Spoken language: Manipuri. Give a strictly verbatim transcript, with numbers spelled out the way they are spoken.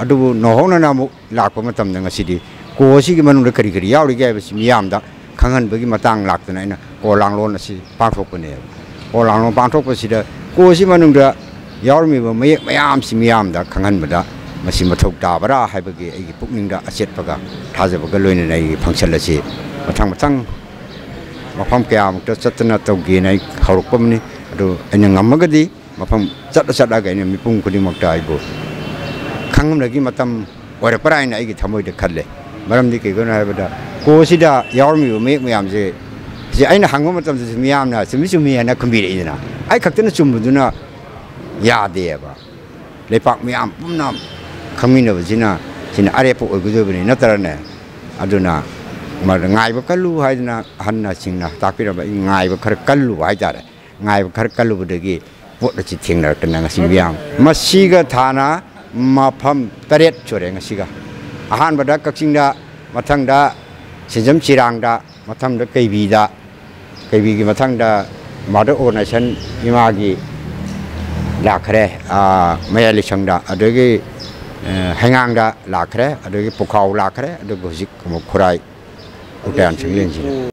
ꯑꯗꯨꯕꯨ ꯅꯧꯍꯧꯅꯅ ꯑꯃꯨꯛ ꯂꯥꯛꯄ ꯃꯇꯝꯗ ꯉꯁꯤꯗꯤ ꯀꯣ ꯑꯁꯤꯒꯤ ꯃꯅꯨꯡꯗ ꯀꯔꯤ ꯀꯔꯤ ꯌꯥꯎꯔꯤꯒꯦ ꯍꯥꯏꯕꯁꯤ ꯃꯤꯌꯥꯝꯗ ꯈꯪꯍꯟꯕꯒꯤ ꯃꯇꯥꯡ ꯂꯥꯛꯇꯅ ꯑꯩꯅ ꯀꯣ ꯂꯥꯡꯂꯣꯟ ꯑꯁꯤ ꯄꯥꯡꯊꯣꯛꯄꯅꯦꯕ꯫ ꯀꯣ ꯂꯥꯡꯂꯣꯟ ꯄꯥꯡꯊꯣꯛꯄꯁꯤꯗ ꯀꯣ ꯑꯁꯤ ꯃꯅꯨꯡꯗ ꯌꯥꯎꯔꯝꯃꯤꯕ ꯃꯌꯦꯛ ꯃꯌꯥꯝꯁꯤ ꯃꯤꯌꯥꯝꯗ ꯈꯪꯍꯟꯕꯗ ꯃꯁꯤ ꯃꯊꯧ ꯇꯥꯕ꯭ꯔꯥ ꯍꯥꯏꯕꯒꯤ ꯑꯩꯒꯤ ꯄꯨꯛꯅꯤꯡꯗ ꯑꯆꯦꯠꯄꯒ ꯊꯥꯖꯕꯒ ꯂꯣꯏꯅꯅ ꯑꯩꯒꯤ ꯐꯪꯁꯟ ꯑꯁꯤ ꯃꯊꯪ ꯃꯊꯪ ꯃꯐꯝ ꯀꯌꯥꯃꯨꯛꯇ ꯆꯠꯇꯅ ꯇꯧꯒꯦꯅ ꯑꯩ ꯍꯧꯔꯛꯄꯅꯤ꯫ ꯑꯗꯨ ꯑꯩꯅ ꯉꯝꯃꯒꯗꯤ ꯃꯐꯝ ꯆꯠꯂ ꯆꯠꯂꯒ ꯑꯩꯅ ꯃꯤꯄꯨꯝ ꯈꯨꯗꯤꯡꯃꯛꯇ ꯑꯩꯕꯨ ꯈꯪꯍꯟꯕꯒꯤ ꯃꯇꯝ ꯑꯣꯏꯔꯛꯄ꯭ꯔꯥ ꯍꯥꯏꯅ ꯑꯩꯒꯤ ꯊꯃꯣꯏꯗ ꯈꯜꯂꯦ꯫ ꯃꯔꯝꯗꯤ ꯀꯩꯒꯤꯅꯣ ꯍꯥꯏꯕꯗ ꯀꯣꯁꯤꯗ ꯌꯥꯎꯔꯝꯃꯤꯕ ꯃꯌꯦꯛ ꯃꯌꯥꯝꯁꯦ ꯁꯤ ꯑꯩꯅ ꯍꯪꯕ ꯃꯇꯝꯗꯁꯨ ꯃꯤꯌꯥꯝꯅ "ꯆꯨꯝꯃꯤ, ꯆꯨꯝꯃꯤ" ꯍꯥꯏꯅ ꯈꯨꯝꯕꯤꯔꯛꯏꯗꯅ꯫ ꯑꯩ ꯈꯛꯇꯅ ꯆꯨꯝꯕꯗꯨꯅ ꯌꯥꯗꯦꯕ꯫ ꯂꯩꯄꯥꯛ ꯃꯌꯥꯝ ꯄꯨꯝꯅ ꯈꯪꯃꯤꯟꯅꯕꯁꯤꯅ ꯁꯤꯅ ꯑꯔꯦꯞꯄ ꯑꯣꯏꯒꯗꯕꯅꯤ ꯅꯠꯇ꯭ꯔꯅꯦ? ꯑꯗꯨꯅ ꯃ-, ꯉꯥꯏꯕ ꯀꯜꯂꯨ ꯍꯥꯏꯗꯅ ꯑꯍꯟꯁꯤꯡꯅ ꯇꯥꯛꯄꯤꯔꯝꯕ, ꯑꯩ ꯉꯥꯏꯕ ꯈꯔ ꯀꯜꯂꯨꯕ ꯍꯥꯏꯇꯥꯔꯦ꯫ ꯉꯥꯏꯕ ꯈꯔ ꯀꯜꯂꯨꯕꯗꯒꯤ ꯄꯣꯠ ꯑꯁꯤ ꯊꯦꯡꯅꯔꯛꯇꯅ ꯉꯁꯤ ꯃꯤꯌꯥꯝ ꯃꯁꯤꯒ ꯊꯥꯅ ꯃꯐꯝ ꯇꯔꯦꯠ ꯁꯨꯔꯦ ꯉꯁꯤꯒ꯫ ꯑꯍꯥꯟꯕꯗ ꯀꯛꯆꯤꯡꯗ, ꯃꯊꯪꯗ ꯁꯤꯖꯝ ꯆꯤꯔꯥꯡꯗ, ꯃꯊꯪꯗ ꯀꯩꯕꯤꯗ, ꯀꯩꯕꯤꯒꯤ ꯃꯊꯪꯗ ꯃꯥꯗꯔ ꯑꯣꯔꯒꯅꯥꯏꯖꯦꯁꯟ ꯏꯃꯥꯒꯤ ꯂꯥꯛꯈ꯭ꯔꯦ, ꯑꯥ, ꯃꯌꯥꯏ ꯂꯣꯏꯁꯪꯗ, ꯑꯗꯒꯤ, ꯑ, ꯍꯩꯉꯥꯡꯗ ꯂꯥꯛꯈ꯭ꯔꯦ, ꯑꯗꯒꯤ ꯄꯨꯈꯥꯎ ꯂꯥꯛꯈ꯭ꯔꯦ, ꯑꯗꯨꯒ ꯍꯧꯖꯤꯛ ꯑꯃꯨꯛ ꯈꯨꯔꯥꯏ ꯎꯇꯥꯌꯥꯟ ꯁꯪꯂꯦꯟꯁꯤꯗ꯫